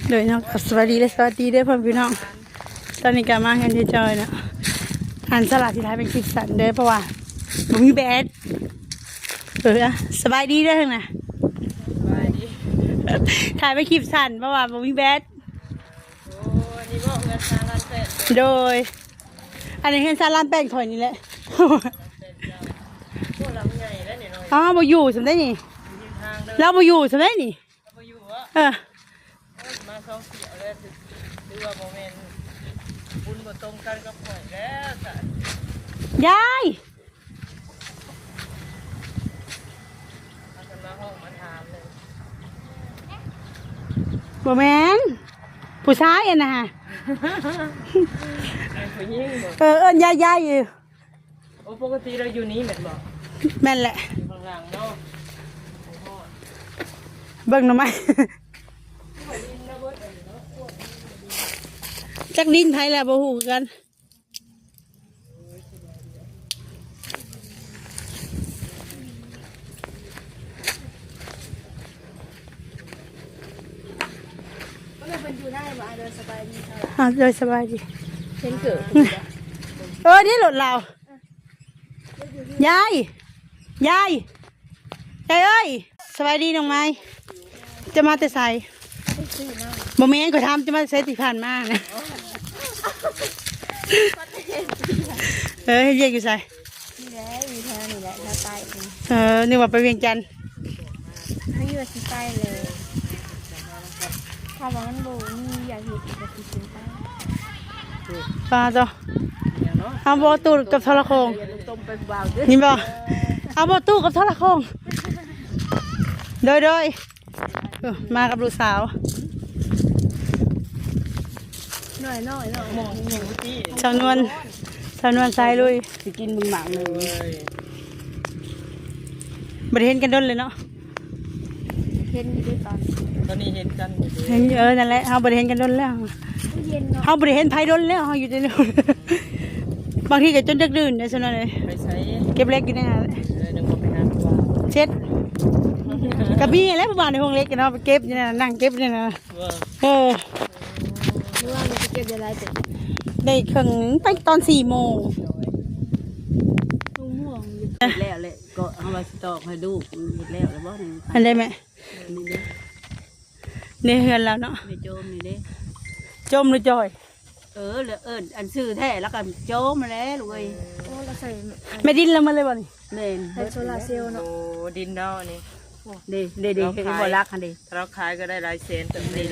ໂດຍເນາະ ສະບາຍດີເດີ ສະບາຍດີເດີພໍ່ແມ່ພີ່ນ້ອງ. ຕອນນີ້ກໍມາເຮືອນຍາຍຈອຍເນາະ. ອັນສາລາຊິຖ່າຍເປັນຄລິບສັ້ນເດີ ເພາະວ່າບໍ່ມີແບັດ. ເອີ ສະບາຍດີເດີເທິງນະ ສະບາຍດີ. ຖ່າຍເປັນຄລິບສັ້ນ ເພາະວ່າບໍ່ມີແບັດ. ໂອ້ ອັນນີ້ບໍ່ເຮືອນຊາລານແປດ. ໂດຍ ອັນນີ້ເຮືອນຊາລານແປດຂ້ອຍນີ້ແຫຼະ. ໂອ້ ຫຼັງໃຫຍ່ແລ້ວນີ້ເນາະ. ອ້າວ ບໍ່ຢູ່ຊັ້ນໄດ໋ນີ້ ຢູ່ທາງເດີ ລາວບໍ່ຢູ່ຊັ້ນໄດ໋ນີ້. ບໍ່ຢູ່ເຫາະ. ເອີ ໂອ້ຍ ມາສອງເທື່ອແລ້ວ ຖື ຖືວ່າບໍ່ແມ່ນບຸນບໍ່ຕົງກັນກັບຂ້ອຍແລ້ວຊະ ຍາຍ. ເອົາກັນມາຮ້ອງມາຖາມເລີຍ. ບໍ່ແມ່ນ ຜູ້ຊາຍອັນນະ ເປັນຜູ້ຍິງບໍ່? ເອີ ເອີ້ນຍາຍໆຢູ່. ໂອ້ ປົກກະຕິລາວຢູ່ນີ້ແມ່ນບໍ່? ແມ່ນແຫຼະ ຢູ່ຂ້າງຫຼັງເນາະ. ໂອ້ໂຫ ເບິ່ງໜໍ່ໄມ້ ຈັກດິນໃຜລະບໍ່ຮູ້ຄືກັນ. ເພິ່ນຢູ່ໄດ້ບໍ່? ໂດຍສະບາຍດີ. ອ່າ ໂດຍສະບາຍດີ. ເຫັນເກີດ ເອີ ນີ້ລົດລາວ. ຍາຍ ຍາຍ ຍາຍເອີຍ ສະບາຍດີນ້ອງໄມ້. ເຈົ້າມາແຕ່ໃສ? ບໍ່ແມ່ນ ຂ້ອຍຖາມເຈົ້າມາແຕ່ໃສທີ່ຜ່ານມານະ. ເອີ ເຮັດວຽກຢູ່ໃສ? ນີ້ແຫຼະ ຢູ່ແຖວນີ້ແຫຼະ ແຖວໃຕ້ນີ້. ເອີ ນຶກວ່າໄປວຽງຈັນ. ເຮົາຢູ່ວ່າຊິໄປແລ້ວ ຖ້າວ່າມັນບໍ່ມີວຽກເຮັດກໍຊິຂຶ້ນໄປ. ປາໂຕ ເອົາບໍ່ຕູ້ກັບທໍລະໂຄ່ງ ນີ້ບໍ່? ເອົາບໍ່ຕູ້ກັບທໍລະໂຄ່ງ. ໂດຍ ໂດຍ ເອີ ມາກັບລູກສາວ ນ້ອຍໆເນາະ ສາວນວນ ສາວນວນສາຍລຸຍ. ຊິກິນເບິ່ງໝາກໜຶ່ງ ບໍ່ໄດ້ເຫັນກັນດົນເລີຍເນາະ. ເຫັນຢູ່ເດ້ຕອນ ຕອນນີ້ເຫັນກັນຢູ່ເດ້ ເຫັນຢູ່. ເອີ ນັ້ນແຫຼະ ເຮົາບໍ່ໄດ້ເຫັນກັນດົນແລ້ວ ເຢັນເນາະ ເຮົາບໍ່ໄດ້ເຫັນໃຜດົນແລ້ວ ເຮົາຢູ່ແຕ່ ບາງທີກໍຈົນດຶກດື່ນເດ້ຊັ້ນເລີຍ. ໄປໃສ? ເກັບເຫຼັກຢູ່ໃນນັ້ນແຫຼະ. ເອີ ຍັງບໍ່ໄປຫາຜູ້ບ່າວ ເຊັດ ກໍມີແຫຼະຜູ້ບ່າວໃນໂຮງເຫຼັກເນາະ ໄປເກັບຢູ່ນັ້ນ ນັ່ງເກັບຢູ່ນັ້ນ. ເອີ ມື້ວານນີ້ໄປເກັບໄດ້ຫຼາຍເຕີບ ໄດ້ເຄິ່ງ ໄປຕອນສີ່ໂມງ. ເຮັດແລ້ວແຫຼະ ກໍເຮົາວ່າຊິຕອກໃຫ້ລູກ. ເຮັດແລ້ວແລ້ວບໍ່? ອັນໃດແມ່? ນີ້ເດ້ ໃນເຮືອນລາວເນາະ ໃນໂຈມນີ້ເດ້. ໂຈມຫຼືຈ່ອຍ? ເອີ ແລ້ວເອີ້ນອັນຊື່ແທ້ລະກໍໂຈມຫັ້ນແຫຼະລູກເອີຍ. ໂອ້ ລາວໃສ່ ແມ່ ດິນລາວໝົດເລີຍບໍ່ນີ້? ແມ່ນ ໃສ່ໂຊລາເຊວເນາະ. ໂອ້ ດິນເນາະນີ້ ເດ້ ເດ້ ເດ້ ເຫັນບໍ່ຫຼັກຫັ້ນເດ້ ຖ້າລາວຂາຍກໍໄດ້ຫຼາຍແສນເຕີບເດ້.